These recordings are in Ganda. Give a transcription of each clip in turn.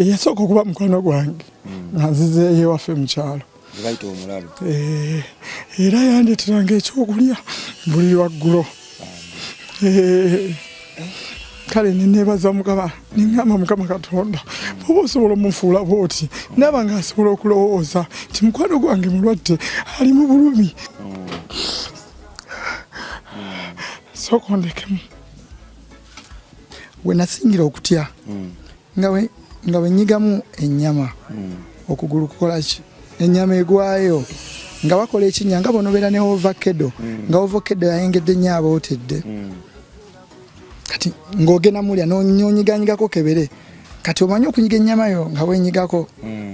Eyasooka okuba mukwano gwange nga nzizeeyo ewaffe mu kyalo. Gwe bayita omulalu. Eh, era yandeeteranga ekyokulya buli lwaggulo. Eh, kale neneebaza Mukama, neŋŋamba Mukama Katonda, bw'oba osobola omufuula bw'oti, naaba nga asobola okulowooza nti mukwano gwange mulwadde ali mu bulumi, sooka ondekemu. We nasingira okutya nga bwe nnyigamu ennyama, okugulu kukola ki, ennyama egwayo nga bakola ekinnya nga bw'onobeera ne ovakedo, nga ovakedo yayengedde nnyo abootedde. Kati ng'ogenda mulya n'onyiganyigako kebere, kati omanyi okunyiga ennyama yo nga wenyigako,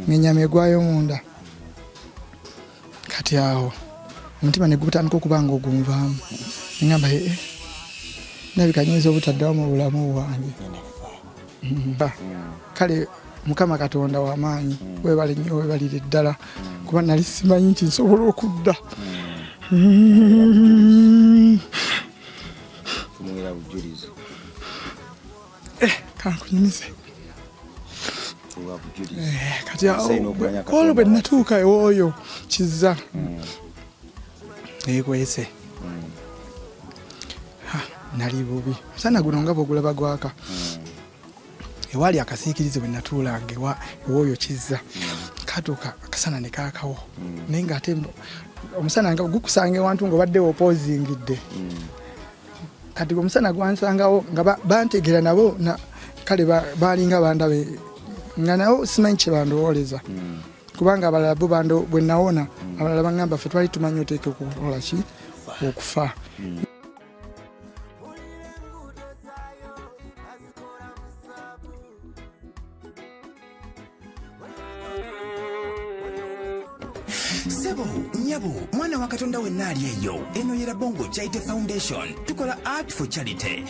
ng'ennyama egwayo munda. Kati awo omutima ne gutandika okuba nga ogunvaamu, neŋŋamba ee, ndabika nyinza obutaddawo mu bulamu bwange. Kale Mukama Katonda w'amaanyi, weebale nnyo, weebalire ddala, kuba nali simanyi nti nsobola okudda. Tumuwera bujulizi. Kankunyumize. Tuwa bujulizi. Kati awo Nsaina okumanya olwo bwe Katonda. natuuka ewooyo Kizza neekwese, nali bubi. Musana guno nga bwogulaba gwaka, ewaali akasiikirize bwe natuulanga ewooyo Kizza, katuuka akasana ne kaakawo, naye ng'ate omusana nga gukusanga ewantu ng'obadde opoozingidde. Kati omusana gwansangawo nga bantegera nabo kale baalinga bandabe nga nabo simanyi kye bandowooleza, kubanga abalala bo bando bwe nawona, abalala baŋŋamba ffe twali tumanyi oteeka okukola ki, okufa. Sebo, nyabo, mwana wa Katonda wenna ali eyo, eno ye Rabongo Charity Foundation. Tukola art for charity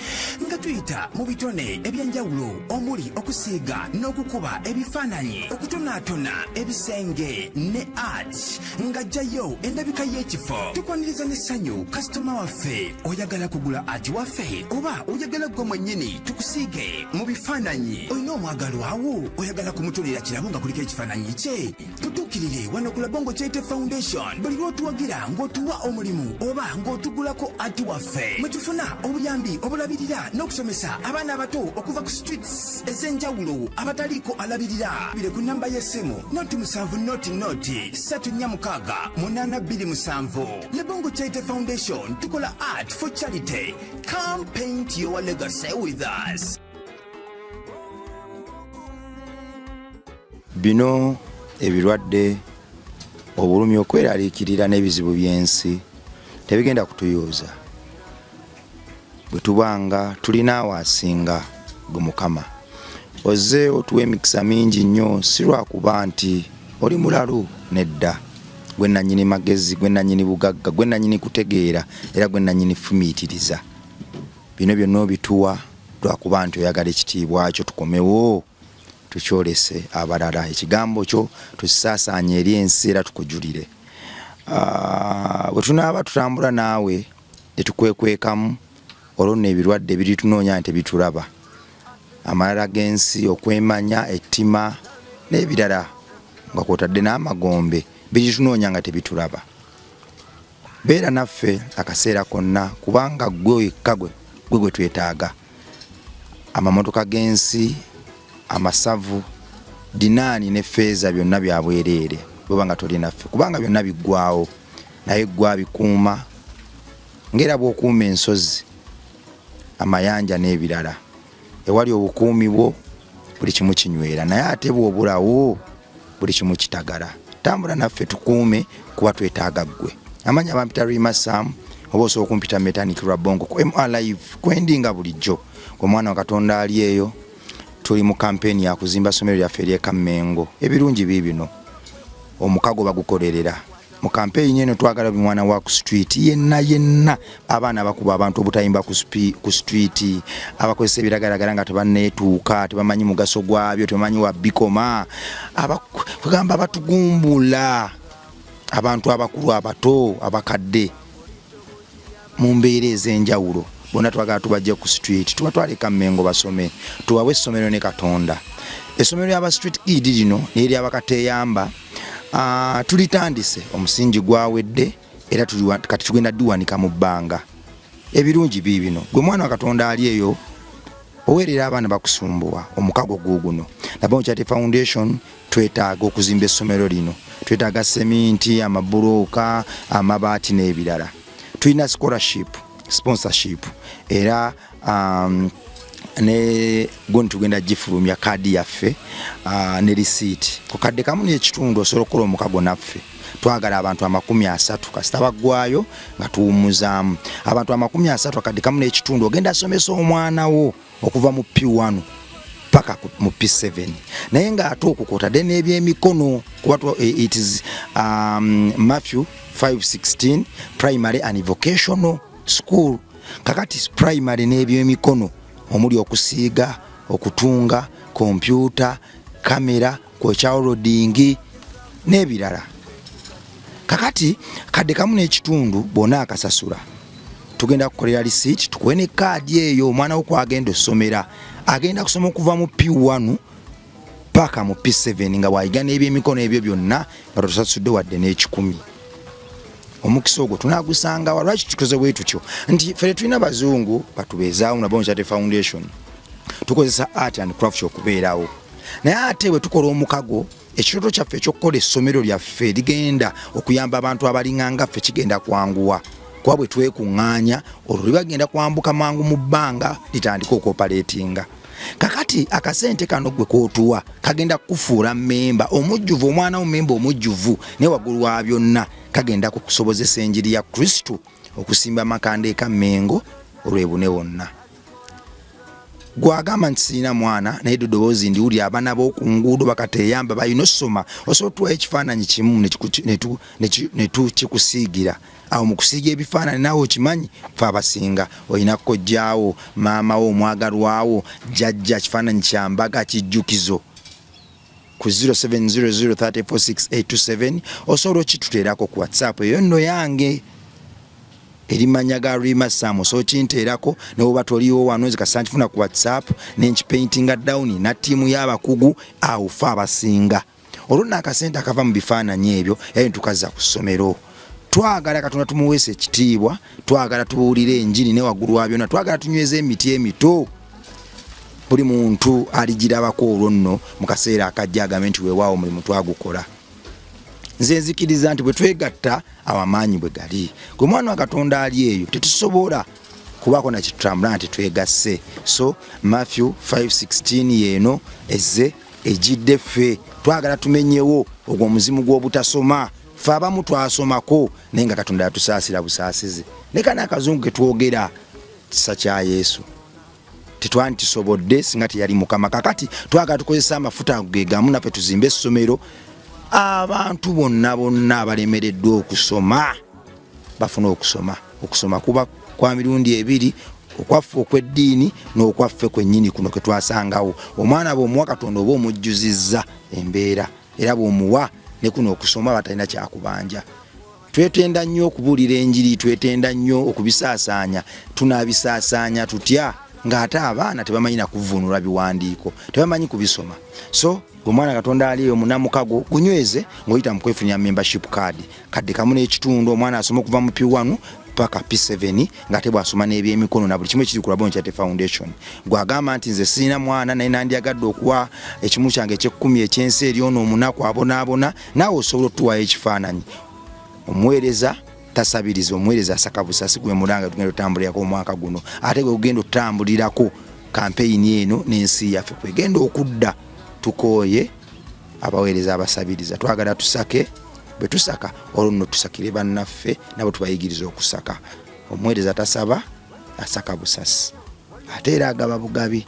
nga tuyita mu bitone ebyenjawulo omuli okusiiga n'okukuba ebifaananyi, okutonaatona ebisenge ne art ng'ajjayo endabika y'ekifo. Tukwaniriza n'essanyu kasitoma waffe. Oyagala kugula art waffe oba oyagala ggwe mwennyini tukusiige mu bifaananyi? Olina omwagalwawo oyagala kumutolera kirabo nga kuliko ekifaananyi kye? Tutuukirire wano ku Labongo Charity Foundation. Buli lw'otuwagira ng'otuwa omulimu oba ng'otugulako ati waffe, mwe tufuna obuyambi obulabirira n'okusomesa abaana abato okuva ku streets ez'enjawulo abataliiko alabirira. Bire ku namba y'essimu 0 7 0 0 3 4 6 8 2 7. Labongo Charity Foundation, tukola art for charity. Come paint your legacy with us. Bino ebirwadde, obulumi, okweraliikirira n'ebizibu by'ensi tebigenda kutuyuuza bwe tubanga tulina awo asinga gwe Mukama. Ozze otuwa emikisa mingi nnyo, si lwakuba nti oli mulalu, nedda. Gwe nannyini magezi, gwe nannyini bugagga, gwe nannyini kutegeera, era gwe nannyini fumiitiriza. Bino byonna obituwa lwakuba nti oyagala ekitiibwa kyo tukomewo tukyolese abalala, ekigambo kyo tukisaasaanye eri ensi era tukujulire. Bwe tunaaba tutambula naawe tetukwekwekamu, olwo nno ebirwadde biritunoonya nti bitulaba, amalala g'ensi, okwemanya, ettima n'ebirala nga kwotadde n'amagombe biritunoonya nga tebitulaba. Beera naffe akaseera konna, kubanga ggwe wekka gwe gwe twetaaga. Amamotoka g'ensi, amasavu, dinaani ne feeza byonna bya bwereere bweba nga toli naffe, kubanga byonna biggwawo, naye ggwe abikuuma ng'era bw'okuuma ensozi, amayanja n'ebirala. Ewali obukuumi bwo buli kimu kinywera, naye ate bw'obulawo buli kimu kitagala. Tambula naffe, tukuume, kuba twetaaga ggwe. Amanya bampita Rima Sam, oba osobola okumpita Metanik Rabongo ku MR Live kwendinga bulijjo. Gwe mwana wa Katonda ali eyo, tuli mu kampeni ya kuzimba ssomero lyaffe ery'e Kammengo. Ebirungi biibino, omukago bagukolerera mu kampeyini eno. Twagala buli mwana wa ku street yenna yenna, abaana abakuba abantu obutayimba ku street, abakozesa ebiragalagala nga tebanneetuuka, tebamanyi mugaso gwabyo, tebamanyi wa bikoma, kugamba batugumbula abantu abakulu, abato, abakadde mu mbeera ez'enjawulo, bonna twagala tubajje ku street, tubatwale Kammengo basome, tubawe essomero ne Katonda. Essomero ly'aba street kid lino n'eryabakateeyamba tulitandise, omusingi gwawedde era kati tugenda diwanika mu bbanga. Ebirungi biibino, gwe mwana wa Katonda ali eyo oweerera abaana bakusumbuwa, omukago guuguno Labongo Charity Foundation. Twetaaga okuzimba essomero lino, twetaaga seminti, amabulooka, amabaati n'ebirala. Tulina scholarship, sponsorship, era ne gundi tugenda gifulumya kaadi yaffe ne risiiti. Ku kadde kamu n'ekitundu osobola okukola omukago naffe. Twagala abantu 30, kasita baggwayo nga tuwummuzaamu. Abantu 30, akadde kamu n'ekitundu, ogenda asomesa omwana wo okuva mu P1 paka mu P7, naye ng'ate okwo kwotadde n'ebyemikono, kuba it is Matthew 516 primary and vocational school. Kakati primary n'ebyemikono omuli okusiiga, okutunga, kompyuta, kamera, kwokya, welding n'ebirala. Kakati kadde kamu n'ekitundu bwona akasasula, tugenda kukolera receipt, tukuwe ne kaadi eyo. Omwana wo kwagenda osomera agenda kusoma okuva mu P1 paka mu P7, nga bwayiga n'ebyemikono ebyo byonna nga totusasudde wadde n'ekikumi. Omukisa ogwo tunagusanga wa? Lwaki tukoze bwe tutyo? Nti ffe tetulina bazungu batubeezaawo. Nabo Charity Foundation tukozesa art and craft okubeerawo, naye ate bwe tukola omukago, ekirooto kyaffe ekyokukola essomero lyaffe ligenda okuyamba abantu abalinganga ffe kigenda kwanguwa, kuba bwe twekuŋŋaanya olwo libagenda kwambuka mangu mu bbanga litandike okuoperatinga. Kakati akasente kano gwe kootuwa kagenda kukufuula memba omujjuvu, omwana wo memba omujjuvu, naye waggulu wa byonna kagenda kukusobozesa enjiri ya Kristo okusimba amakanda eka Mengo olwebune wonna. Gwagamba nti sirina mwana, naye ddoboozi ndiwulira, abaana b'oku nguudo bakateyamba balina osoma, osobola otuwayo ekifaananyi kimu ne tukikusiigira awo. Mu kusiiga ebifaananyi naawe okimanyi, fe abasinga olina kojjaawo, maama wo, omwagalwawo, jjajja, kifaananyi kya mbaga, kijjukizo. Ku 0700346827 osobola okituteerako ku WhatsApp eyo nno yange erimanya ga Rima Sam, osobola okinteerako newoba toliwo wano. Nze kasita nkifuna ku WhatsApp nenkipaintinga down na ttiimu y'abakugu awo. Fe abasinga olwo nno akasente akava mu bifaananyi ebyo era netukazza ku ssomero. Twagala Katonda tumuweesa ekitiibwa, twagala tubuulire enjiri, ne waggulu wa byonna twagala tunyweze emiti emito. Buli muntu aligirabako olwo nno mu kaseera akajja agambe nti weewaawo, omulimu twagukola. Nze nzikiriza nti bwe twegatta awo amaanyi bwe gali. Gwe mwana wa Katonda ali eyo, tetusobola kubaako nakitutambula nti twegasse. So Matthew 516 yeeno ezze ejidde. Ffe twagala tumenyewo ogwo omuzimu gw'obutasoma. Ffe abamu twasomako, naye nga Katonda yatusaasira busaasizi. Ne kana akazungu ketwogera kisa kya Yesu, tetwandikisobodde singa teyali Mukama. Kakati twagala tukozesa amafuta ago ge gamu naffe tuzimbe essomero, abantu bonna bonna abalemereddwa okusoma bafune okusoma. Okusoma kuba kwa mirundi ebiri, okwaffe okw'eddiini n'okwaffe kwennyini kuno ke twasangawo. Omwana bw'omuwa Katonda oba omujjuzizza embeera, era bw'omuwa ne kuno okusoma batalina kyakubanja. Twetenda nnyo okubuulira enjiri, twetenda nnyo okubisaasaanya. Tunaabisaasaanya tutya ng'ate abaana tebamanyi nakuvvuunula biwandiiko, tebamanyi kubisoma? So omwana Katonda ali eyo munamukago gunyweze ng'oyita mu kwefunira membership card. Kadde kamu n'ekitundu, omwana asoma okuva mu P1 paka P7, ng'ate bw'asoma n'ebyemikono na buli kimu ekiri ku Labongo Charity Foundation. Gwagamba nti nze sirina mwana, naye nandyagadde okuwa ekimu kyange ekyekkumi ekyensi eri ono omunaku abonaabona, naawe osobola otuwayo ekifaananyi. Omuweereza tasabiriza, omuweereza asaka busasi. Gwe mulanga tugenda otambulirako omwaka guno, ate gwe gugenda otutambulirako kampeyini eno n'ensi yaffe kwegenda okudda. Tukooye abaweereza abasabiriza, twagala tusake. Bwe tusaka olwo nno tusakire bannaffe, nabo tubayigiriza okusaka. Omuweereza tasaba, asaka busasi, ate era agaba bugabi.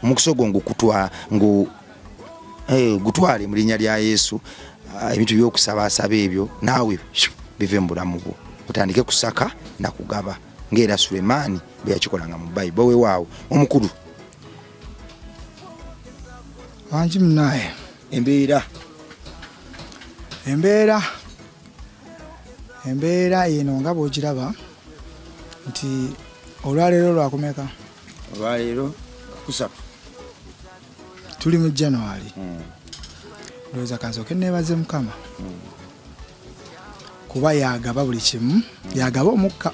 Omukisa ogwo ngukutwa ngu gutwale mu linnya lya Yesu. Ebintu byokusabaasaba ebyo naawe bive mu bulamu bwo, otandike kusaka nakugaba ngaera Sulemaani bwe yakikolanga mu Bayibuli. Weewaawo omukulu. Wangi munaye. Embeera? Embeera eno nga bwogiraba nti olwaleero lwakumeka? Olwaleero 3. Tuli mu January. Ndowooza kansooke neebaze Mukama kuba yagaba buli kimu, yagaba omukka,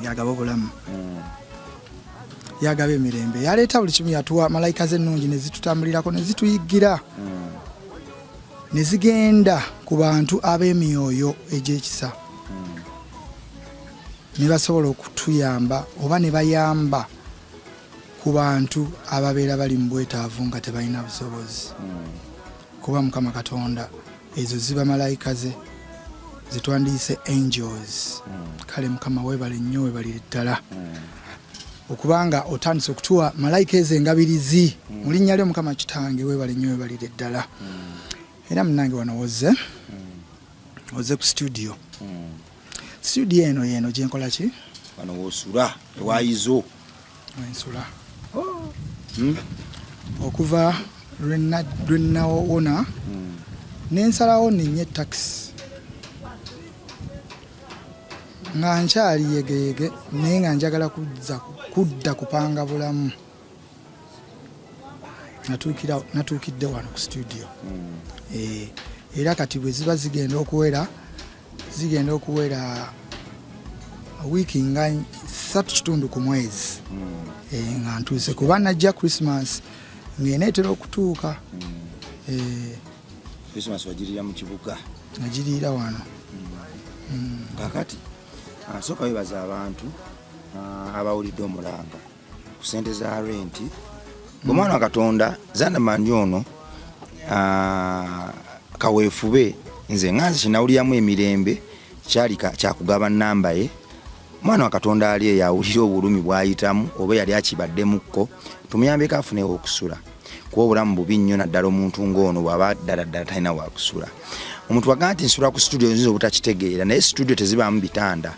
yagaba obulamu, yagaba emirembe, yaleeta buli kimu, yatuwa malayika ze ennungi ne zitutambulirako ne zituyiggira ne zigenda ku bantu ab'emyoyo egy'ekisa ne basobola okutuyamba oba ne bayamba ku bantu ababeera bali mu bwetaavu nga tebalina busobozi, kuba Mukama Katonda ezo ziba malayika ze zetwandiyise angels. Kale Mukama weebale nnyo, weebalire ddala okubanga otandise okutuwa malayika ezo engabirizi mu linnya lyo Mukama Kitange. Weebale nnyo, weebalire ddala. Era munange wano wozze, ozze ku studio. Studio eno yeno gyenkola ki? Wano wosula ewayizo? Wensula. Okuva lwenawona nensalawo ninye takisi nga nkyali yegeyege, naye nga njagala kudda kupanga bulamu. Natuukidde wano ku studio. Era kati bwe ziba zigenda okuwera wiiki nga 3.5 ku mwezi nga ntuuse, kuba najja Christmas ng'eneetera okutuuka. Christmas wagiriira mu kibuga? Nagiriira wano. Kakati sooka webaza abantu abawulidde omulanga ku sente za renti. Bwe mwana wa Katonda Zandamandi ono kaweefube, nze nga nze kinawuliramu emirembe kyali kyakugaba namba ye. Mwana wa Katonda ali eyo awulira obulumi bw'ayitamu oba yali akibaddemukko, tumuyambeko afunewo okusula, kuba obulamu bubi nnyo, naddala omuntu ng'ono bw'aba ddala ddala talina wakusula. Omuntu wagamba nti nsula ku studio, nzinza obutakitegeera, naye studio tezibaamu bitanda.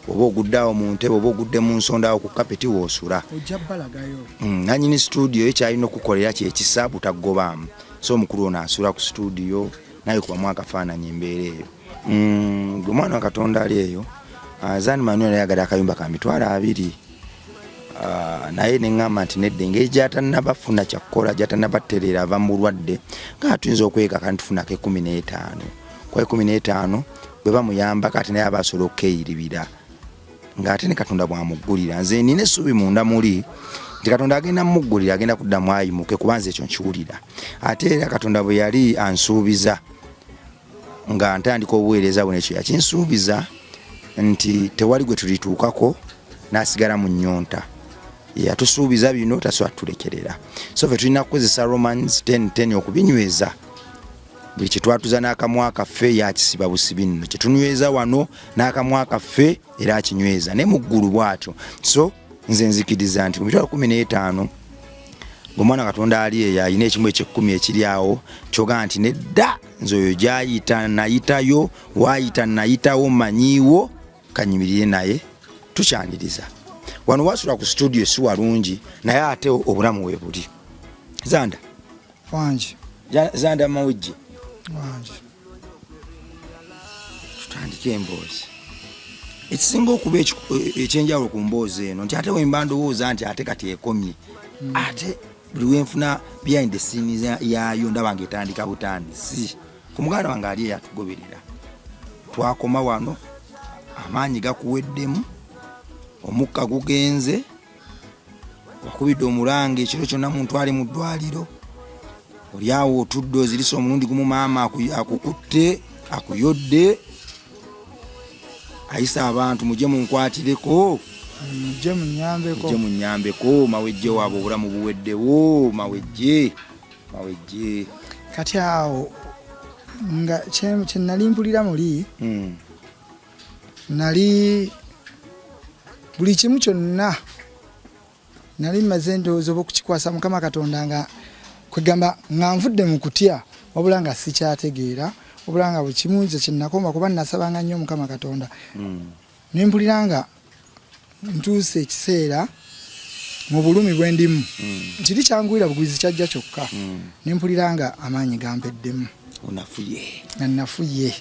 Oba ogudde awo mu ntebe oba ogudde mu nsonda awo ku kapeti woosula. Ojja balagayo. Nanyini studio ye kyalina okukolera kyekisa butaggobaamu. So omukulu ono asula ku studio, naye kubamu akafaananyi embeera eyo. Gwe mwana wa Katonda ali eyo, Zan Manuel ayagala akayumba ka 20,000. Naye neŋŋamba nti nedda, engeri gy'atannabafuna kyakukola, gy'atannabatereera, ava mu bulwadde, nga tuyinza okwekaka nitufunako 15, kuba 15 bwe bamuyamba kati naye aba asobola okukeyiribira, ng'ate ne Katonda bw'amuggulira. Nze nina essuubi munda muli nti Katonda agenda mumuggulira, agenda kuddamu ayimuke, kuba nze ekyo nkiwulira. Ate era Katonda bwe yali ansuubiza nga ntandika obuweereza buno, ekyo yakinsuubiza nti tewali gwe tulituukako n'asigala mu nnyonta. Yatusuubiza bino, tasobola tulekerera. So fe tulina kukozesa Romans 10:10 okubinyweza. Buli kyetwatuza n'akamwa kaffe yakisiba busibi nno, kyetunyweza wano n'akamwa kaffe era akinyweza ne mu ggulu bw'atyo. So nze nzikiriza nti mu 15,000, ng'omwana Katonda ali eyo alina ekimu ekyekumi ekiri awo kyogamba nti nedda, nze oyo gyayita nayitayo, waayita nayitawo, manyiiwo, kanyimirire naye. Tukyaniriza wano wasula ku studio, si walungi, naye ate obulamu webuli. Zanda. Wangi. Zanda Mawujje. Wangi. Tutandike emboozi. Ekisinga okuba ekyenjawulo ku mboozi eno nti ate wemba ndowooza nti ate kati ekomye, ate buli wenfuna behind the scenes yaayo ndaba nga etandika butandisi. Ku muganda wange ali eyatugoberera, twakoma wano, amaanyi gakuweddemu, omukka gugenze, wakubidde omulanga ekiro kyonna, muntu ali mu ddwaliro, oli awo otudde ozirisa omulundi gumu, maama akukutte akuyodde, ayisa abantu, mujje munkwatireko, mujje munyambeko, mujje munyambeko, mawejje waabwe obulamu buweddewo, mawejje, mawejje. Kati awo nga kyenali mpulira muli nali buli kimu kyonna nali mmaze ndowooza oba okukikwasa Mukama Katonda, nga kwegamba nga nvudde mu kutya, wabula nga sikyategeera, wabula nga buli kimu nze kyenakoma, kuba nasabanga nnyo Mukama Katonda. Ne mpulira nga ntuuse ekiseera mu bulumi bwe ndimu kiri kyanguyira bugwizi kyajja kyokka, ne mpulira nga amaanyi gampeddemu. Onafuye. Nga nafuye.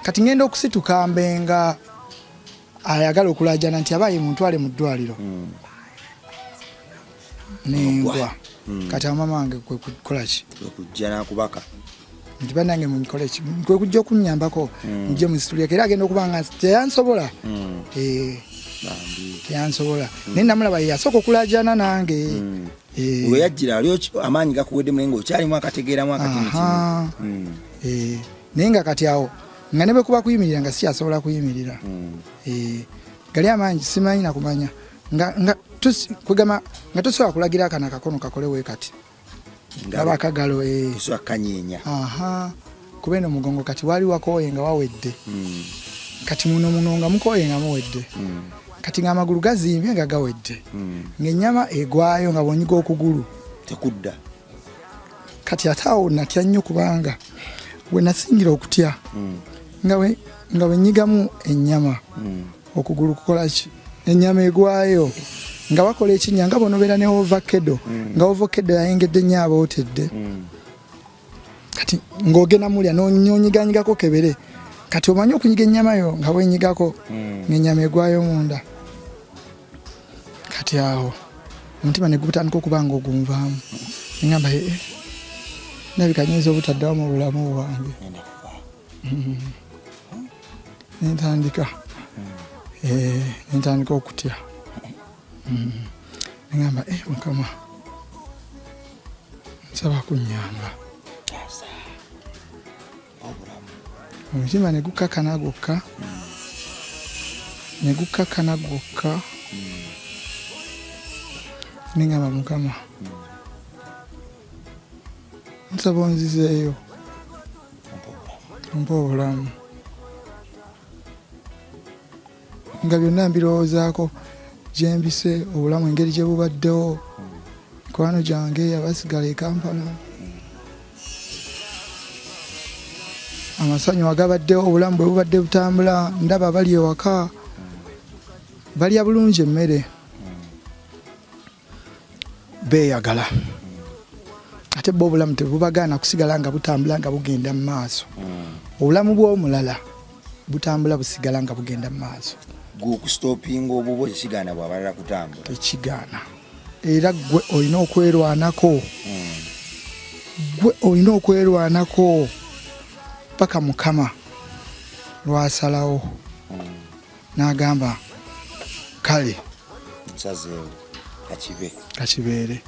Kati ngenda okusituka mbenga ayagala okulajana nti abaye muntwale mu ddwaliro, nengwa. Kati awo maama wange kwe kukola ki? Kwe kujja n'akubaka. Nti bannange munkole ki? Kwe kujja okunnyambako mujje muzituleko, era agenda okuba nga teyansobola. Bambi. Teyansobola, naye namulaba ye yasooka okulajana nange. We yajjira ali amaanyi gakuweddemu, naye ng'okyalimu akategeeramu akatinitini. Aha. Naye nga kati awo nga ne bwe kuba kuyimirira nga sikyasobola kuyimirira. Gali amaanyi simanyi nakumanya nga kwegamba nga tosobola kulagira akana akakono kakole we kati. Ngalo. Aba akagalo, Tosobola kukanyeenya. Aha. Kuba eno mugongo kati wali wakooye nga wawedde. Kati muno muno nga mukooye nga muwedde. Kati ng'amagulu gazimbye nga gawedde. Ng'ennyama egwayo nga bw'onyiga okugulu. Tekudda. Kati ate awo natya nnyo kubanga we nasingira okutya. Nga we nnyigamu ennyama. Okugulu kukola ki? Ennyama egwayo. Nga bakola ekinnya nga bw'onobeera ne ovakkedo. Nga ovakkedo yayengedde nnyo abootedde. Kati ng'ogenda mulya n'onyiganyigako kebere. Kati omanyi okunyiga ennyama yo nga bwenyigako, ng'ennyama egwayo munda. Kati awo omutima ne gutandika okuba nga ogunvaamu. Ne ŋŋamba, ndabika nnyinza obutaddawo mu bulamu bwange. Ne ntandika okutya. Ne ŋŋamba, Mukama, nsaba kunnyamba. Omutima ne gukakkana gwokka, ne gukakkana gwokka. Ne ŋŋamba, Mukama, nsaba onzizeeyo, ompe obulamu. Nga byonna mbirowoozaako gye mbise, obulamu engeri gye bubaddewo, mikwano gyange abasigala e Kampala, amasanyu agabaddewo, obulamu bwe bubadde butambula, ndaba bali ewaka balya bulungi emmere, beeyagala, ate bo obulamu tebubagaana kusigala nga butambula nga bugenda mu maaso. Obulamu bw'omulala butambula busigala nga bugenda mu maaso. Gwe okusitopinga obubwo tekigaana bw'abalala kutambula. Tekigaana. Era gwe olina okwerwanako. Gwe olina okwerwanako paka Mukama lw'asalawo. N'agamba kale nsazeewo kakibe. Kakibeere.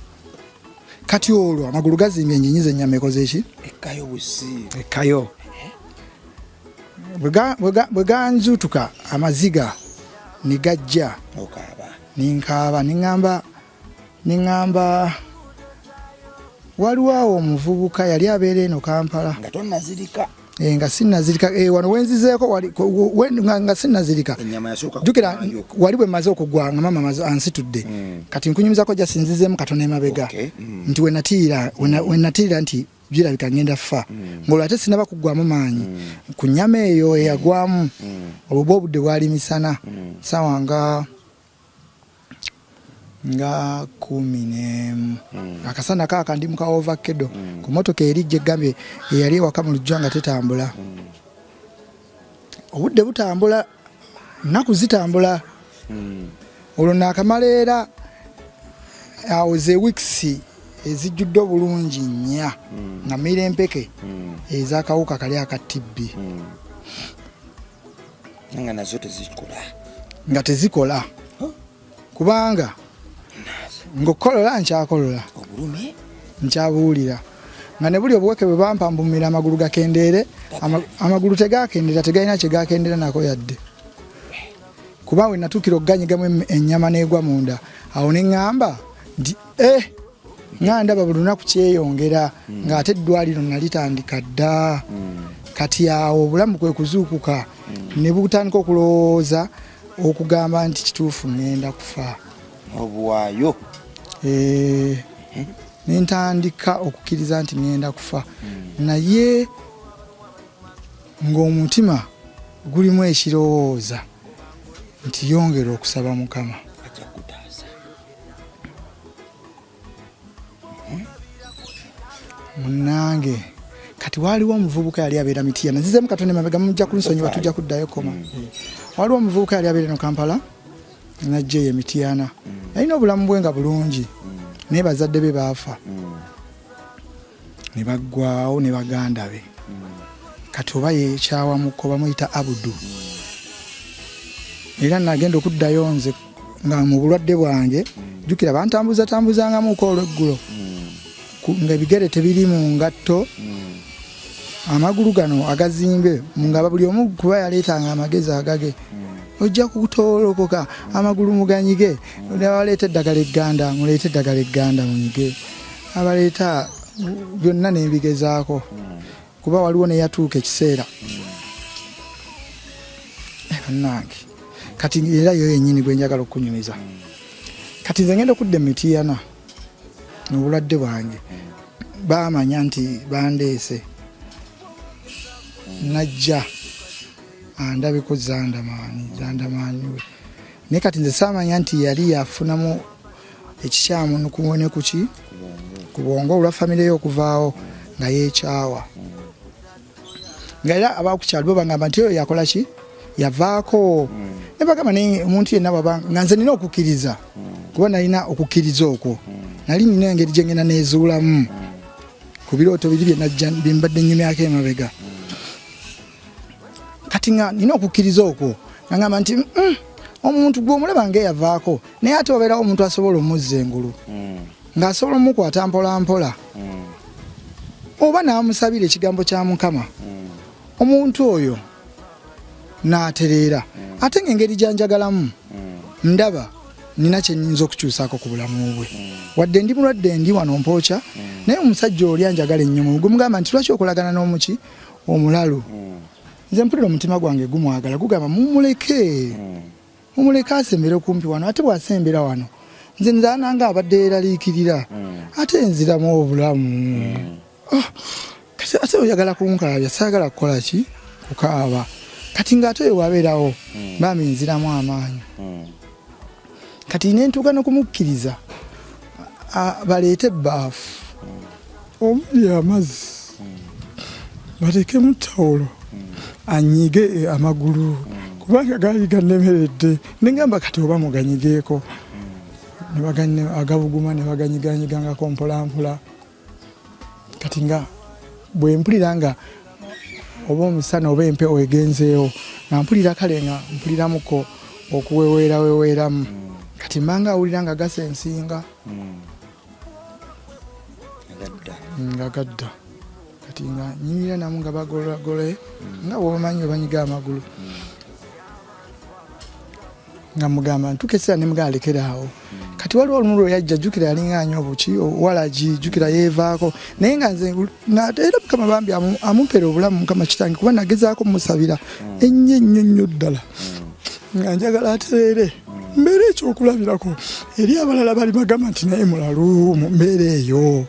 Kati olwo amagulu gazimbye ennyinyi z'ennyama ekoze ki? Ekkayo busi. Ekkayo. Bwe ganzuutuka amaziga ne gajja. Okaaba. Ne nkaaba, ne ŋŋamba, ne ŋŋamba waliwo awo omuvubuka yali abeera eno Kampala. Nga tonnazirika. Nga sinnazirika. Wano we nzizeeko wali, ku, ku, we, nga, nga sinnazirika. Ennyama yasooka Jjukira, kugwayo. wali bwe mmaze okugwa nga maama ansitudde. Kati nkunyumizako just nzizeemu katono emabega. Nti we natiira, we na, we natiira nti birabika ngenda fa. Ng'olwo ate sinnaba kuggwamu maanyi. Ku nnyama eyo eyagwamu, obwo bwo obudde bwali misana. Ssaawa nga 11. Akasana kaaka ndi mu ka overkedo. Ku mmotoka eri gye ggambye eyali ewaka mu luggya nga tetambula. Obudde butambula, nnaku zitambula. Olwo naakamala era awo ze weeks ezijjudde obulungi 4 nga mmira empeke ez'akawuka kali aka TB. Nga nazo tezikola. Nga tezikola. Huh? Kubanga ng'okukolola nkyakolola. Obulumi? Nkyabuwulira. Nga ne buli obuweke bwe bampa mbumira amagulu gakendeere, amagulu tegakendeera, tegalina kye gakendeera nako yadde. Kuba we natuukira okuganyigamu ennyama n'egwa munda, awo ne ŋŋamba nti, nga ndaba buli lunaku kyeyongera, ng'ate eddwaliro nalitandika dda. Kati awo obulamu kwe kuzuukuka, ne butandika okulowooza okugamba nti kituufu ŋŋenda kufa. Obuwaayo. Ne ntandika okukkiriza nti ŋŋenda kufa. Naye ng'omutima gulimu ekirowooza nti yongera okusaba Mukama. Ajja kutaasa. Munnange, kati waaliwo omuvubuka yali abeera Mityana. Nzizeemu katono emabega, mujja kunsonyiwa, tujja kuddayo koma. Waliwo omuvubuka yali abeera eno Kampala, n'ajja eyo e Mityana. Yalina obulamu bwe nga bulungi. Naye bazadde be baafa ne baggwawo ne baganda be. Kati oba yekyawamuko bamuyita Abudu. Era nagenda okuddayo nze nga mu bulwadde bwange, jjukira bantambuza tambuzangamuko olweggulo nga ebigere tebiri mu ngatto, amagulu gano agazimbe, nga buli omu kuba yaleetanga amagezi agage, ojja kutoolokoka amagulu muganyige, abaleeta eddagala egganda muleete eddagala egganda munyige, abaleeta byonna nembigezaako, kuba waliwo neyatuuka ekiseera. Bannange, kati era yo yennyini gwe njagala okunyumiza. Kati nze ngenda okudda emitiyana obulwadde bwange, bamanya nti bandeese, najja andabeko zandamaani zandamaani we, naye kati nze saamanya nti yali yafunamu ekikyamu ne kuki ku bwongo olwa famire ye okuvaawo nga yeekyawa, nga era abakukyalo bo bagamba nti oyo yakola ki, yavaako. Ne bagamba, naye omuntu yenna bwaba nga nze nina okukkiriza, kuba nalina okukkiriza okwo, nali nina engeri gye ngenda neezuulamu ku birooto biri bye najja bye mbadde nnyumyako emabega. Kati nga nina okukkiriza okwo, nga ngamba nti omuntu gwe omulaba ng'eyavaako, naye ate wabeerawo omuntu asobola omuzza engulu, ng'asobola omukwata mpola mpola oba n'amusabira ekigambo kya Mukama, omuntu oyo n'atereera. Ate ng'engeri gyanjagalamu, ndaba nina kye nnyinza okukyusaako ku bulamu bwe. Wadde ndi mulwadde, ndi wano mpookya, naye omusajja oli anjagala ennyo. Gwe mugamba nti lwaki okolagana n'omuki omulalu? Nze mpulira omutima gwange gumwagala, gugamba mumuleke, mumuleke asembere okumpi wano. Ate bw'asembera wano, nze nzaananga abadde yeeraliikirira, ate nziramu obulamu. Ah, kati ate oyagala kunkaabya, saagala kukola ki, kukaaba. Kati ng'ate oyo wabeerawo, bambi nziramu amaanyi. Kati nentuuka n'okumukkiriza baleete ebbaafu omuli amazzi, bateekemu tawulo, anyige amagulu, kubanga gaali gannemeredde. Nengamba kati oba muganyigeeko, agabuguma ne baganyiganyigangako mpolampola. Kati nga bwe mpulira nga oba omusana oba empewo egenzeewo, nga mpulira kale nga mpuliramuko okuweweeraweweeramu. Kati mbanga awulira nga gasensinga nga gadda. Kati nga nyimirira namu nga bagolagole, nga bwomanyi webanyiga amagulu, nga mugamba ntuuka ekiseera ne mugamba lekera awo. Kati waliwo olumu lwe yajja, jjukira yalinga anywa obuki walagi, jjukira yeevaako, naye nga nze era Mukama bambi amumpeera obulamu, Mukama kitange, kuba nagezaako musabira ennyo ennyo nnyo ddala, nga njagala atereere, mbeera ekyokulabirako eri abalala bali bagamba nti naye mulalu mu mbeera eyo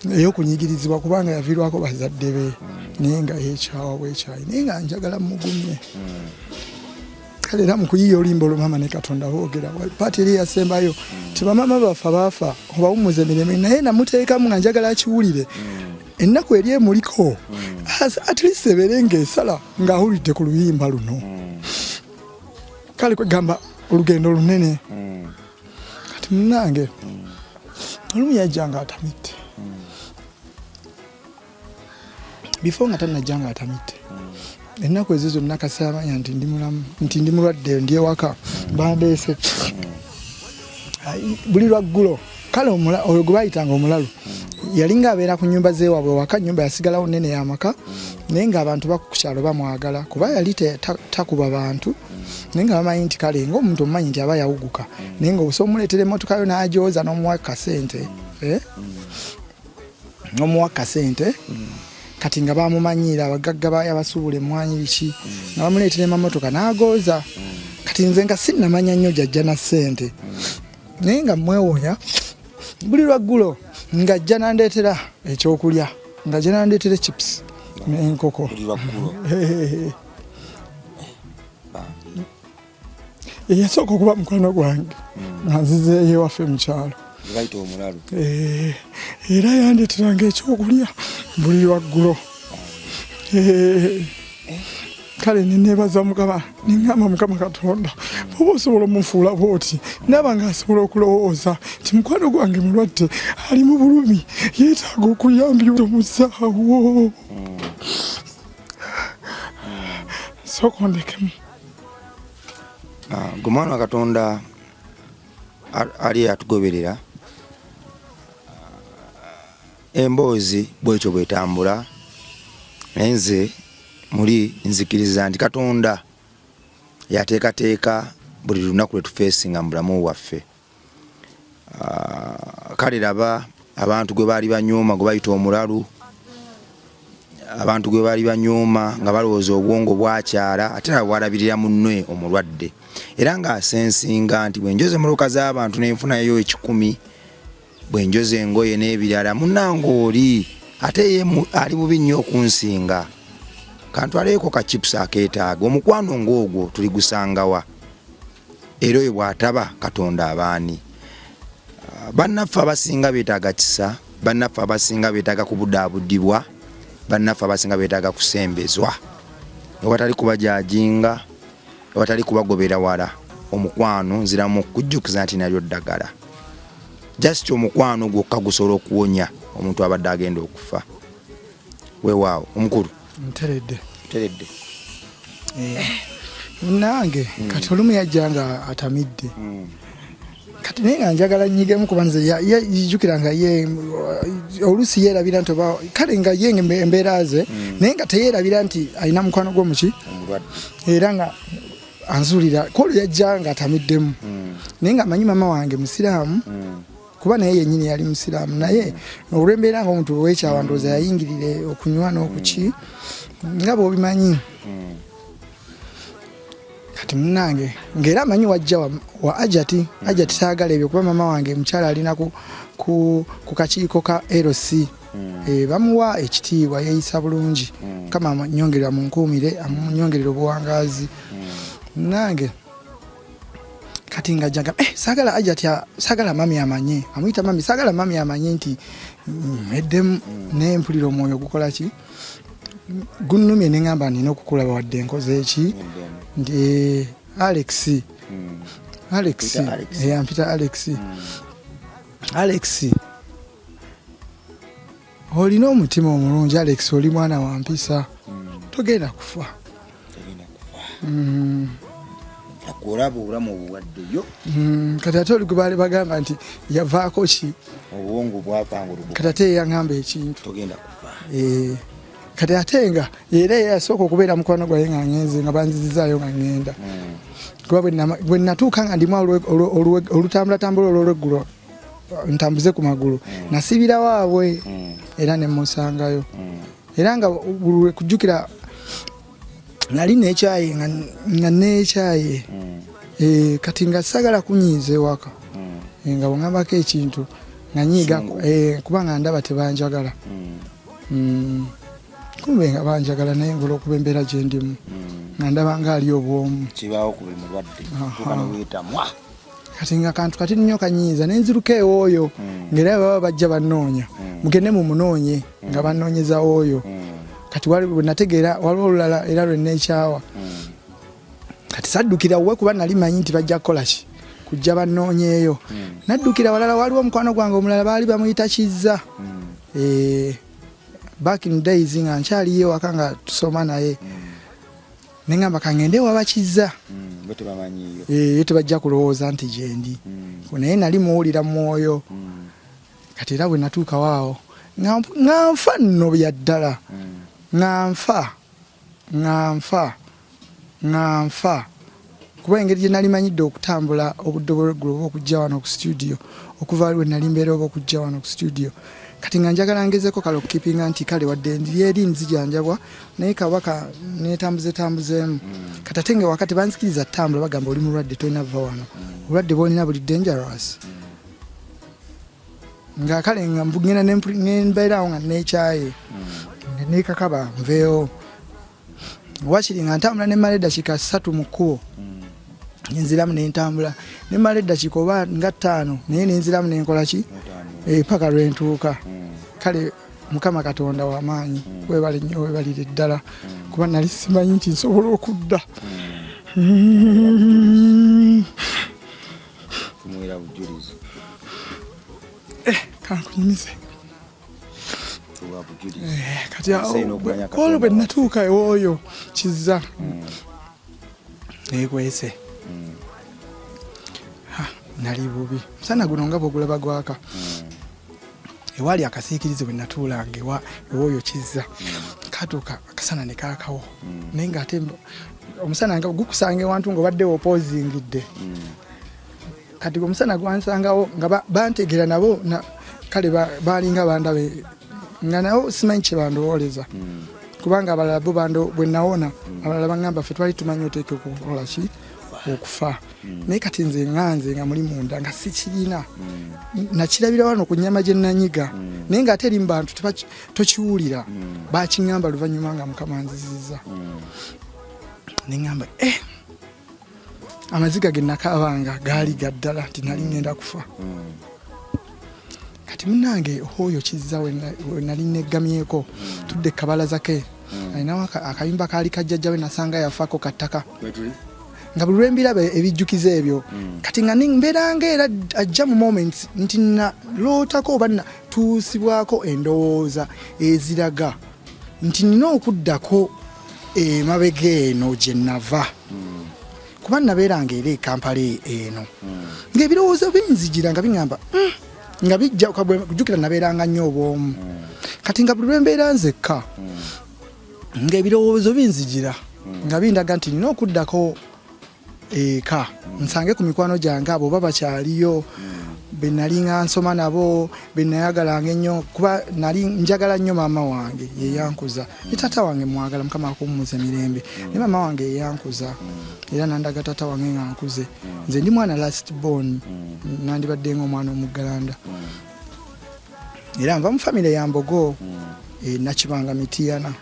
ey'okunyigirizibwa, kubanga yaviirwako bazadde be, naye nga yekyawa bwekyayi, naye nga njagala mugumye. Kale era mu kuyiiya oluyimba olwo Maama ne Katonda boogera paati eri eyasembayo ti bamaama baffe baafa obawummuza emirembe, naye namuteekamu nga njagala akiwulire, ennaku eri emuliko at least ebeere ng'esala ng'awulidde ku luyimba luno. Kale kwegamba olugendo lunene. Kati munange olumu yajja nga atamidde, before nga tanajja nga atamidde, ennaku ezo zonna kasaamanya nti ndi mulamu, nti ndi mulwadde, ndi ewaka bandeese. Buli lwaggulo kale oyo gwe bayitanga omulalu yalinga abeera ku nyumba zewaabwe waka, nyumba yasigalawo nene yamaka, naye ng'abantu bakukyalo bamwagala kuba yali takuba bantu, naye nga bamanyi nti kale ng'omuntu omumanyi nti aba yawuguka, naye nga osobola omuleetera emmotoka yo n'agyoza n'omuwa kasente, eh? N'omuwa kasente. Kati nga bamumanyiira, abagagga bayo abasuubula emmwanyi biki, nga bamuleetera emamotoka n'agooza. Kati nze nga sinnamanya nnyo gyajja na ssente, naye nga mwewuunya buli lwaggulo ng'ajja nandeetera ekyokulya, ng'ajja nandeetera chips n'enkoko. Eyasooka okuba mukwano gwange nga nzizeeyo ewaffe mu kyalo, era yandeeteranga ekyokulya buli lwaggulo. Kale nenebaza Mukama, neŋŋamba Mukama Katonda, bwoba osobola omufuula bwoti, naaba nga asobola okulowooza nti mukwano gwange mulwadde, ali mu bulumi, yeetaaga okuyambibwa, omusaawo sooka ondekemu. Gwe mwana wa Katonda ali atugoberera, emboozi bwetyo bwetambula, naye nze muli nzikiriza nti Katonda yateekateeka buli lunaku lwe tufeesinga mu bulamu bwaffe. Kale laba abantu gwe baali banyooma, gwe bayita omulalu, abantu gwe baali banyooma nga balowooza obwongo bwakyala, ate nabo bwalabirira munne omulwadde, era ng'asensinga nti bwe njoza emmotoka z'abantu nenfunayo 100, bwe njoza engoye n'ebirala, munnange oli ate ye ali bubi nnyo okunsinga, kantwaleeko ka chips akeetaaga. Omukwano ng'ogwo tuligusangawa? Era oyo bw'ataba Katonda, abaani? Bannaffe abasinga beetaaga kisa, bannaffe abasinga beetaaga kubudaabudibwa, bannaffe abasinga beetaaga kusembezwa, ewatali kubajajinga, ewatali kubagobera wala. Omukwano, nziramu okujjukiza nti nalyo ddagala. Just omukwano gwokka gusobola okuwonya omuntu abadde agenda okufa. Weewaawo omukulu. Nteredde. Nteredde. Nange kati olumu yajja nga atamidde, kati naye nga njagala nyigemu, kuba nze jjukira nga ye oluusi yeerabira nti oba kale nga ye embeera ze, naye nga teyeerabira nti alina mukwano gwomuki, era nga anzuulira kwolwo yajja nga atamiddemu, naye nga amanyi mama wange musiraamu, kuba naye yennyini yali musiraamu, naye olw'embeera nga omuntu wekyawa, ndowooza yayingirire okunywa n'okuki, nga bw'obimanyi. Kati munange ng'era amanyi wajja wa Ajati. Ajati saagala ebyo, kuba mama wange mukyala alina ku kakiiko ka LC, bamuwa ekitiibwa, yeeyisa bulungi. Mukama amunyongerera, munkuumire, amunyongerera obuwangaazi. Nange kati nga jaga saagala Ajati, saagala mami amanye, amuyita mami, saagala mami amanye nti eddemu, naye mpulira omwoyo gukola ki, gunnumye, neŋŋamba nina okukulaba wadde nkoze eki, nti Alex, Alex. Ampita Alex. Alex, olina omutima omulungi. Alex, oli mwana wa mpisa, togenda kufa. Olaba obulamu obuwaddeyo. Kati ate oli gwe baali bagamba nti yavaako ki? Obwongo bwapanguluguka. Kati ate yaŋŋamba ekintu. Togenda kufa. Kati ate nga era yasooka okubeera mukwano gwaye nga ngenze, nga banzizizaayo nga ŋŋenda, kuba bwe natuuka nga ndimu olutambulatambula olwolweggulo ntambuze ku magulu, nasibira waabwe era ne musangayo, era nga buli kujjukira nali nekyaye nga nekyaye. Kati nga sagala kunyiiza ewaka, nga bwengambako ekintu nga nyiiga, kuba nga ndaba tebanjagala. Kumbe nga banjagala, naye nga olwokuba embeera gyendimu nga ndaba nga ali obwomu. Kibaawo ku buli mulwadde, tuuka neweetamwa. Kati nga kantu kati nnyo kanyiiza, nenziruka ewooyo, ngaera baba bajja bannoonya, mugende mumunoonye, nga bannoonyeza oyo. Kati bwe nategeera waliwo olulala era lwe neekyawa, kati saddukira we, kuba nali manyi nti bajja kukola ki, kujja bannoonyeeyo. Naddukira walala, waliwo omukwano gwange omulala baali bamuyita Kizza. Back in days nga nkyaliyo ewaka nga tusoma naye, neŋamba kangende ewaba Kizza. Bo tebamanyiiyo. Ye tebajja kulowooza nti gyendi, naye nali muwulira mwoyo. Kati era bwe natuukawo awo nga nfa nno bya ddala, nga nfa, nga nfa, nga nfa, kuba engeri gye nali manyidde okutambula obudde bw'olweggulo, oba okujja wano ku studio okuva lwe nali mbeera, oba okujja wano ku studio, kati nga njagala ngezeko kale okukipinga nti kale wadde ndiri eri nzijanjabwa, naye kabaka netambuze tambuzeemu. Kati ate nga wakati banzikiriza ttambula, bagamba oli mulwadde, tolina va wano, obulwadde bwolina buli dangerous. Nga kale nga ngenda nembeeraawo nga nekyaye, nga nekakaba nveewo, wakiri nga ntambula nemala eddakiika 3 mu kkubo, nenziramu nentambula nemala eddakiika oba nga 5, naye nenziramu nenkola ki, paka lwentuuka. Kale Mukama Katonda wamaanyi, webale nnyo, webalire ddala. Kuba nali simanyi nti nsobola okudda. Tumuwera bujulizi. Kankunyumize. Tuwa bujulizi. Kati Ensi erina okumanya olwo bwe Katonda. natuuka ewooyo Kizza neekwese. Ha, nali bubi. Musana guno nga bwogulaba gwaka. Ewaali akasiikirize bwe natuulanga ewooyo Kizza, katuuka akasana ne kaakawo, naye ng'ate omusana nga gukusanga ewantu ng'obadde wopoozingidde. Kati omusana gwansangawo nga bantegeera nabo kale balinga bandabe nga nabo simanyi kye bandowooleza, kubanga abalala bo bando bwe nawona, abalala baŋŋamba ffe twali tumanyi oteeka okukola ki, okufa. Naye kati nze nga nze nga muli munda nga sikirina, nakirabira wano ku nnyama gye nanyiga, naye ng'ate eri mu bantu tokiwulira. Bakiŋŋamba luvannyuma nga Mukama nziziza, ne ŋŋamba amaziga ge nakaabanga gaali ga ddala nti nali ŋŋenda kufa. Kati munnange oyo Kizza we nali neggamyeko, tudde kabalaza ke alinawo akayumba kaali kajjajja we nasanga yafaako kattaka, nga buli lwembiraba ebijjukizo ebyo. Kati nga mbeeranga era ajja mu moments nti nalootako oba tuusibwako endowooza eziraga nti nina okuddako emabega eno gye nava, kuba nabeeranga era e Kampala eno, ng'ebirowoozo binzijira nga biŋŋamba, nga bijja kujjukira nabeeranga nnyo obwomu. Kati nga buli lwembeera nzekka, ng'ebirowoozo binzijira nga bindaga nti nina okuddako eka nsange ku mikwano gyange abo oba bakyaliyo, be nali nga nsoma nabo, be nayagalanga ennyo, kuba nali njagala nnyo maama wange, yeyankuza, ne taata wange mwagala, Mukama akuwummuza emirembe. Ne maama wange yeyankuza era nandaga taata wange nga nkuze. Nze ndi mwana last born, nandibadde nga omwana omuggalanda, era nva mu famire ya Mbogo, Nakibanga Mitiyana.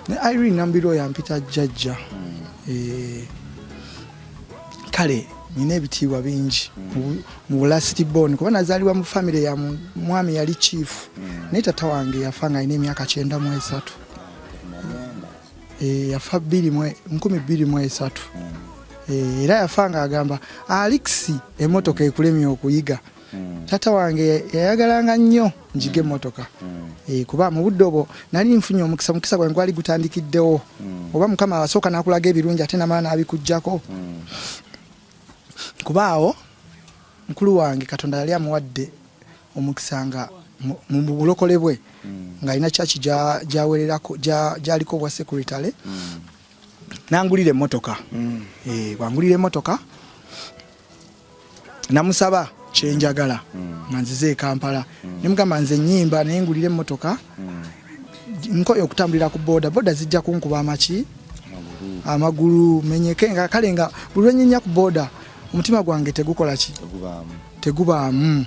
Ne Irene Nambiro oyo ampita jjajja. Kale nina ebitiibwa bingi mu last born, kuba nazaalibwa mu famire ya mwami yali chief, naye tata wange yafa nga alina emyaka 93. Yafa 2003. Era yafa nga agamba, "Alix, emotoka ekulemye okuyiga." Taata wange yayagalanga nnyo njiga emmotoka, kuba mu budde obwo nali nfunye omukisa, mukisa gwange gwali gutandikiddewo, oba Mukama asooka n'akulaga ebirungi ate namala n'abikugjako. Kuba awo mukulu wange Katonda yali amuwadde omukisa nga mu bulokole bwe ng'alina church gyawererako, gy'aliko obwa secretary, nangulira emmotoka. Bwangulira emmotoka, namusaba kyenjagala nga nzize e Kampala. Nemugamba, "Nze nyimba, naye ngulira emmotoka, nkoye okutambulira ku boda boda, zijja kunkuba amaki amagulu menyeke." Nga kale nga buli lwenyinya ku boda omutima gwange tegukola ki, tegubaamu.